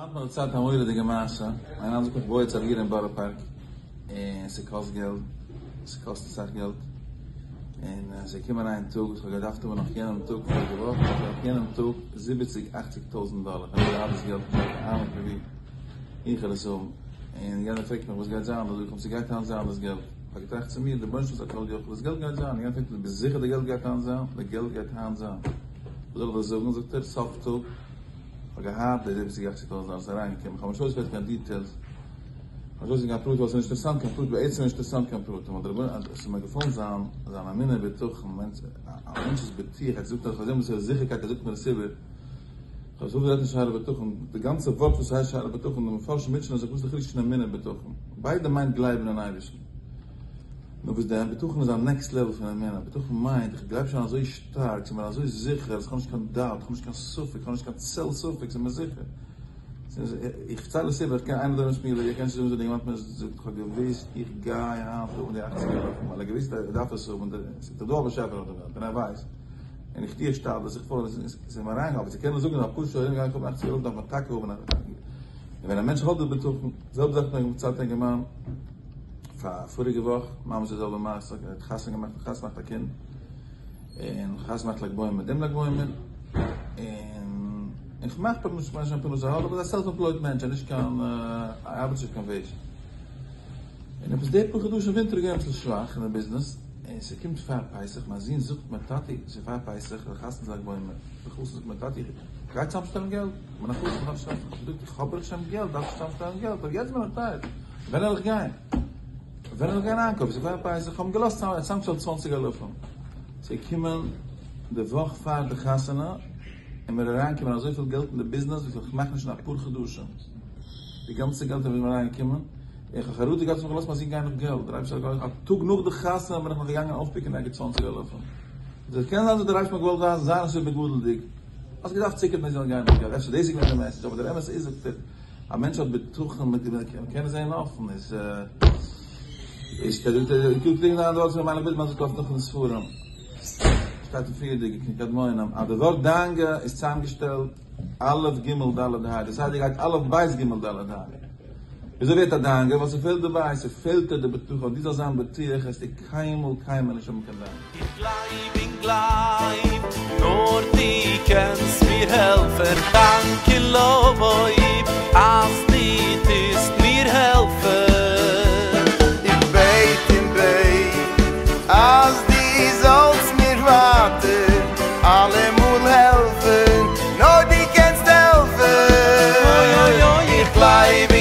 האט מיר דערציילט א מורא'דיגע מעשה, איינער זאגט איך בוי יעצט א דירה אין בארא פארק, און ס'קאסט געלט, ס'קאסט אסאך געלט, און ס'איז געקומען איין טאג וואס כ'האב געדארפט האבן נאך יענעם טאג פאריגע וואך, דארף איך נאך יענעם טאג זיבעציג אכציג טויזענט דאלער, כ'האב נישט געהאט דאס געלט, נישט קיין אהנונג פון ווי איך וועל עס האבן, און יענער פרעגט מיך וואס גייט זיין, זאג איך אים ס'גייט היינט זיין דאס געלט, כ'האב געטראכט צו מיר, דער רבונו של עולם איז א כל יכול, דאס געלט גייט זיין, יענער פרעגט מיך ביסט זיכער די געלט גייט היינט זיין? די געלט גייט היינט זיין, וואס זאל איך דיר זאגן, זאגט ער, סוף טאג. כ'האב געהאט די זיבעציג אכציג טויזענט דאלער איז אריינגעקומען, כ'האב נישט אויסגעפירט קיין details, כ'האב נישט אויסגעפירט קיין פרטים ווייל ס'איז נישט אינטערעסאנט קיין פרט, בעצם איז נישט אינטערעסאנט קיין פרטים, אבער דער רבונו עס איז מיר געפאלן זיין זיין אמונה בטחון, א מענטש איז בטוח, ער זאגט אז כ'האב געזען וואס איז זיכערקייט ער זאגט מיר עס איבער, כ'האב עס אפגערעדט אין שערי בטחון, די גאנצע ווארט וואס הייסט שערי בטחון, די מפרשים מוטשענען זיך וואס איז די חילוק צווישן אמונה און בטחון, ביידע מיינט גלייבן אין אייבערשטן. נאר וואס דען, בטחון איז א next level פון אמונה, בטחון מיינט איך גלייב שוין אזוי שטארק, ס'איז מיר אזוי זיכער אז איך האב נישט קיין doubt, איך האב נישט קיין ספק, איך האב נישט קיין צל ספק, ס'איז מיר זיכער. איך פארצייל עס איבער, איך קען איינער דא נישט מיר, איך קען נישט זאגן וויאזוי די אינגערמאן האט מיר געזאגט, איך האב געוואוסט איך גיי היינט האבן די אכציג אלפים, ווייל ער האט געוואוסט ער דארף עס האבן, ס'איז דאך דא א באשעפער אויף די וועלט און ער ווייסט, און איך טו השתדלות, איך פאר, ס'איז מיר אריינגעהאלפן, אבער צו קענען זאגן אין אפאר שעה ארום גיי איך האבן אכציג אלפים דארף מען טאקע האבן א, און ווען א מענטש האט די בטחון, זעלבע זאך האט מיר פארציילט א אינגערמאן, פאר פאריגע וואך, ממש די זעלבע מעשה, ער האט חתונה געמאכט, חתונה געמאכט א קינד, און חתונה געמאכט לג בעומר דעם לג בעומר, און איך מאך פרנסה, כ'מיין שוין פרנסה, אבער איז א self employed מענטש, ער איז נישט קיין, ער ארבעט נישט אויף קיין וועידזש. און עפעס די פאר חדשים ווינטער איז געווען אביסל שוואך אין די ביזנעס, און ס'קומט פאר פסח, מיין זון זאגט מיר טאטי, ס'איז פאר פסח, די חתונה איז לג בעומר, די חתן זאגט מיר טאטי, איך גיי צוזאמשטעלן געלט, איך בין א חתן, איך דארף צוזאמשטעלן, איך האב געזאגט איך האב ברוך השם געלט, דארף נישט צוזאמשטעלן געלט, אבער יעצט בין איך tight, ווען וועל איך גיין? ווען וועל איך גיין איינקויפן? ס'איז פאר פסח, איך האב אים געלאזט צוזאמשטעלן צוואנציג אלפים, ס'איז געקומען די וואך פאר די חתונה, און מיר אריינגעקומען אזויפיל געלט אין די ביזנעס וויפיל איך מאך נישט אין אפאר חדשים, די גאנצע געלט איז מיר אריינגעקומען, איך האב חרטה געהאט אז איך האב געלאזט מיין זון גיין נאך געלט, דער אייבערשטער האט געהאלפן, א טאג נאך די חתונה בין איך נאך געגאנגען אויפפיקן ערגעץ צוואנציג אלפים, עס קען זיין אז דער אייבערשטער האט מיר געוואלט ווייזן זיין עס איז בגדול'דיג, האסט געדארפט צוקומען מיין זון גיין נאך געלט, אפשר דאס איז געווען די message, אבער דער אמת איז זאגט ער, א מענטש האט בטחון מיט די קען עס זען אפן, איז איז דער דער קוק דינג דאן דארט מיינע בילד מען זאגט אפט נאך אין ספרים, שטייט אין פריערדיגע קדמונים אז די ווארט דאגה איז צוזאמגעשטעלט א' ג' ד' ה', דאס הייסט די גייט א' ב' ג' ד' ה'. וויאזוי ווערט א דאגה? ווייל ס'פעלט די בית, ס'פעלט דיר די בטחון, דו זאלסט זיין בטוח וועסטו קיינמאל קיינמאל נישט האבן קיין דאגה. איך גלייב און גלייב, נאר דו קענסט מיר העלפן, דאנק און לויב אז דו טוסט מיר העלפן. איך בעט און בעט אז דו זאלסט מיר ווייטער אלעמאל העלפן, נאר דו קענסט העלפן. אוי אוי אוי איך גלייב.